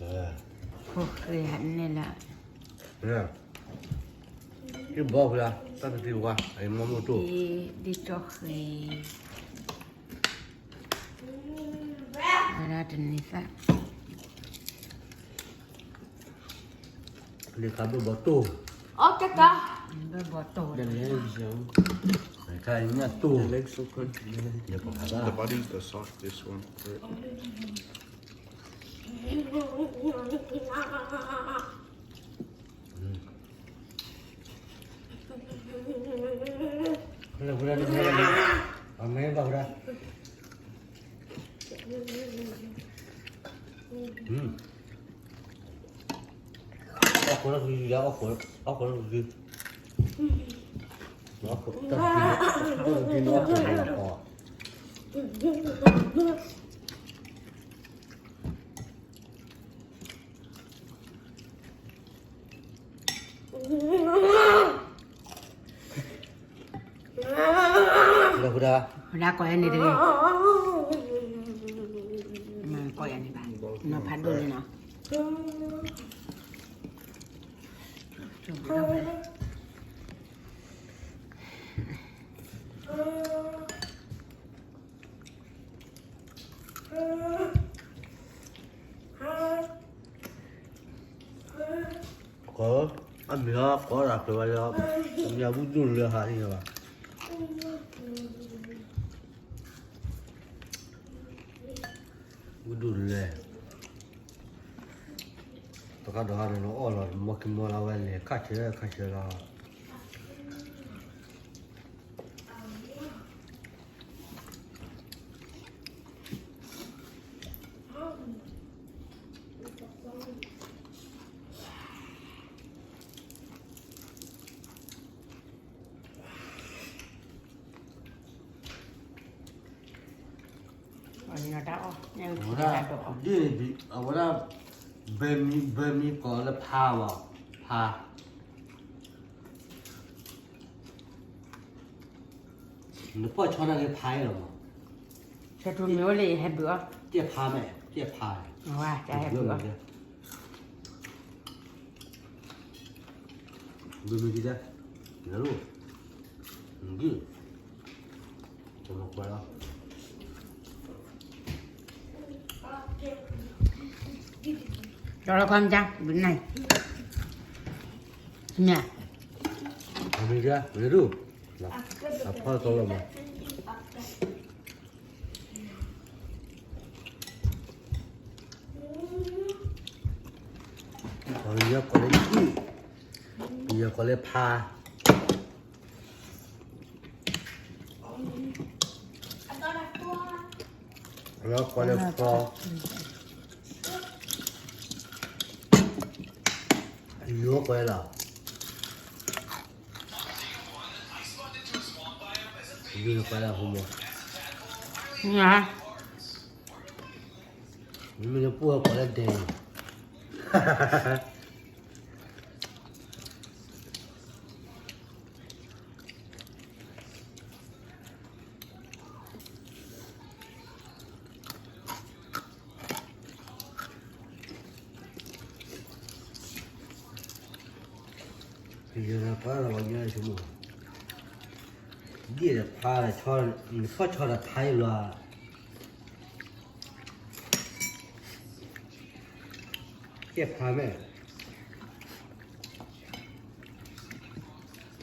ဖိၣ်ဃဲန့ၣ်လၢ ယဘီၣ်ဖျါ တၢ်တသ့ဝါ အမ့ၢ်မိၢ်တိၢ် ဒ်ကၠီဃဲ ဝဲဒၣ်တနံၤသၣ် န့ၣ်ခါဘၣ်ဘီၣ်တိၢ် ဘၣ်ဘီၣ်တိၢ် ခါညၣ်တိၢ် ယပှၤ The body is the softest one. အီၣ်ခိးလၢကံ အီၣ်ခိးလၢကံ အီၣ်ခိးလၢကံ အီၣ်ခိးလၢကံ လၢဃုဒၣ် ဃုဒၣ်ကိးယၤန့ၣ်တဂ့ၤ, ကိးယၤန့ၣ်ဘၣ်, နီၤဖးဒိၣ်န့ၣ်နီၤ. ကီး, အမ့ၢ်အီၤကီးဒၣ်ကျၢၤဘၣ်လၢ, မ့ၢ်ဝံဒိၣ်လဲၣ်ဟးန့ၣ်ဘၣ်, ဝံဒိၣ်လဲၣ်, တကးဒီးဟးန့ၣ်လီၤအီၣ်လီၤ မီၢ်က့ၤမီၢ်လၢဝဲလဲၤခါဆၢခါဆၢလီၤ. အဝဲဒၣ်, အဝဲဒၣ်, ဘၢမံ, ဘၢမံကိးလၢဖါဘၣ်, ဖါ နပီၢ်ဆီတၢ်လၢဖါအံၤလီၤမး, ဆၢထူမ့ၢ်အိၣ်လၢယဟဲဘုးအီၤ, ကဲဖါမ့ၢ်, ကဲဖါ, ဝဲတၢ်ဟဲဘုးအီၤ, ဘုးမံၤဒ်လဲၣ်, နလူ, နဒု, တမကွဲလီၤ. ဒီးလီၤခီမ့ၢ်ကါ ဘုးနၢ်, မ့ၢ်, မ့ၢ်ကါ နဒု, အဖီၣ်ကီလီၤမး. ယကိးလၢ, ယကိးလၢဖါ, ယကိးလၢဖီ, ယကိးလၢ, ယကိးလၢဟိမိၢ်, မ့မ့ၢ်လၢပှၤကိးလၢဒဲး, ယပှၤလၢပှၤညီဆိကမိၣ်, ဒ်ဒီးဖါ, နဖီၣ်ဆီဒီးဖါအံၤလီၤ. ကဲဖါမ့ၢ်,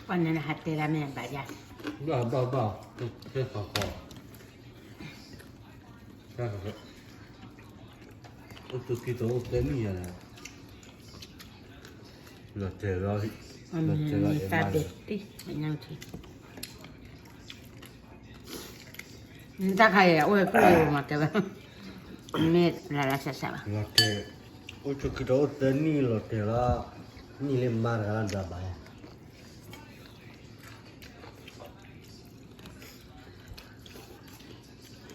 ပှၤန့ၣ်နဟးတဲဒၣ်မ့ၢ်ဘၣ်ယါ, ဘၣ်ဘၣ်ဘၣ်, ဟဲဃီဃီ, အိၣ်တကံၢ်တအိၣ်သၢနံၣ်ယၤလဲၣ်, လီၤတဲာ်လီၤ, လီၤတဲာ်လီၤ, တၢ်ခါအံၤအိၣ်ဟဲကျိၣ်မၤတဲဝဲ, မ့ၢ်လၢလၢဆးဆးဘၣ်, လီၤတဲာ်, အိၣ်တကံၢ်တအိၣ်သၢနံၣ်လီၤတဲာ်လီၤ, နံၣ်လၢမါတဂၤလၢဒၣ်ဘၣ်ယါ. ဒ်ဒီးဖါဒီး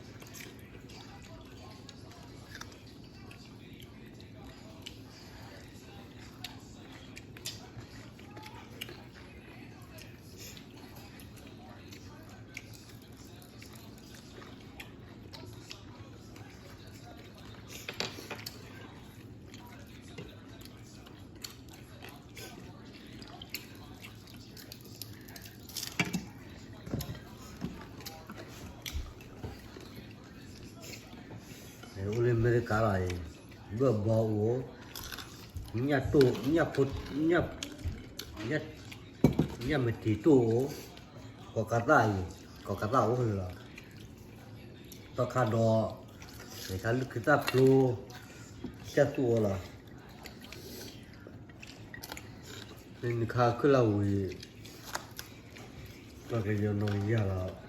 ဆီ, ကါလီၤအံၤ, ဘၢၣ်ဘီအိၣ်, ညၣ်တိၢ်, ညၣ်ဖိ, ညၣ်, ညၣ်မတံၤတိၢ်အိၣ်, ကီးကးသၣ်အံၤ, ကီးကးသၣ်အိၣ်လၢလီၤ, တီခါဒီး, န့ၣ်ခါလုၢ်ခ့သၣ်ဖျိ, ကၢ်သူၣ်အီၤလီၤ. နခါခုၣ်လၢဝံၤ, ပှၤကညီနီၢ်ယၢ်လီၤ.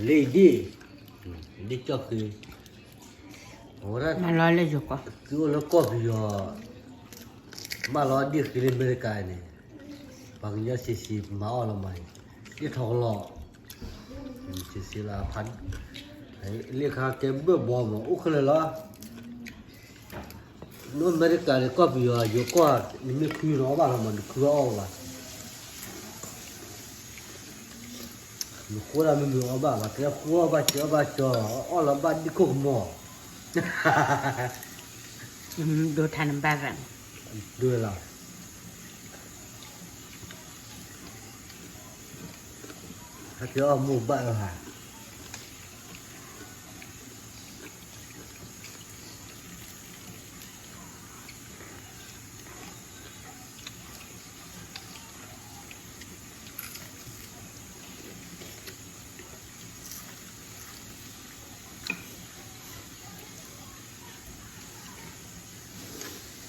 လၢဒ်, ဒ်ကၠီၣ်ဃ့, အဝဲဒၣ်, မၤလီၤလၢယိၤကီၢ်, သုအိၣ်လၢကီၢ်ပယီၤ, မၢလီၤဒ်ဃ့လၢအမဲရကၤန့ၣ်, ပှၤကညီစံးစံးမၤအီၣ်လီၤမး, ဒ်ထီၣ်ကလီၢ်, စံးစံးလၢဖး, လၢခါကဲဘၢၣ်ဘီမး အိၣ်ခဲလၢာ်လီၤ. နအမဲရကၤန့ၣ် ကီၢ်ပယီၤ ယိၤကီၢ် နမ့ၢ်ခုနအီၣ်ဘၣ်လီၤမး နခုအီၣ်ဘၣ်, နဃိဒၣ်မ့ၢ်မ့ၢ်အီၣ်ဘၣ် ပှၤတဲဃိအီၣ်ဘၣ်စၢၤအီၣ်ဘၣ်စၢၤ အီၣ်လီၤဘၣ်ဒ်ခိၣ်ကမီၤ, ဒိထါနဘၣ်ရၣ်, ဒိလီၤ, ဟဲက့ၤအီၣ်မိၢ်ဘၣ်လီၤဟါ.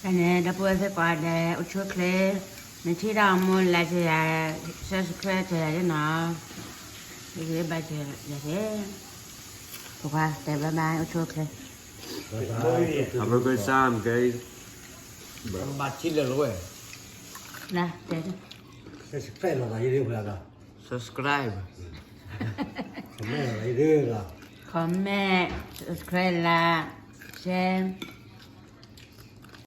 တၢ်န့ၣ် ဒီပုၢ်ဝဲၢ်သ့ၣ်ကိးဂၤဒဲး အိၣ်ဆူၣ်အိၣ်ချ့, နထံၣ်တၢ်အီၤမူ like ယၤ, subscribe ယၤသ့ၣ်နီၤ, ယဘၣ်ယၤသ့ၣ်, ပကွၢ်တဲ bye bye အိၣ်ဆူၣ်အိၣ်ချ့. Have a good time, guys. ဘၣ်ထံၣ်လၢလဝဲ, နတဲ, subscribe လီၤ subscribe, comment, comment, subscribe လၢ share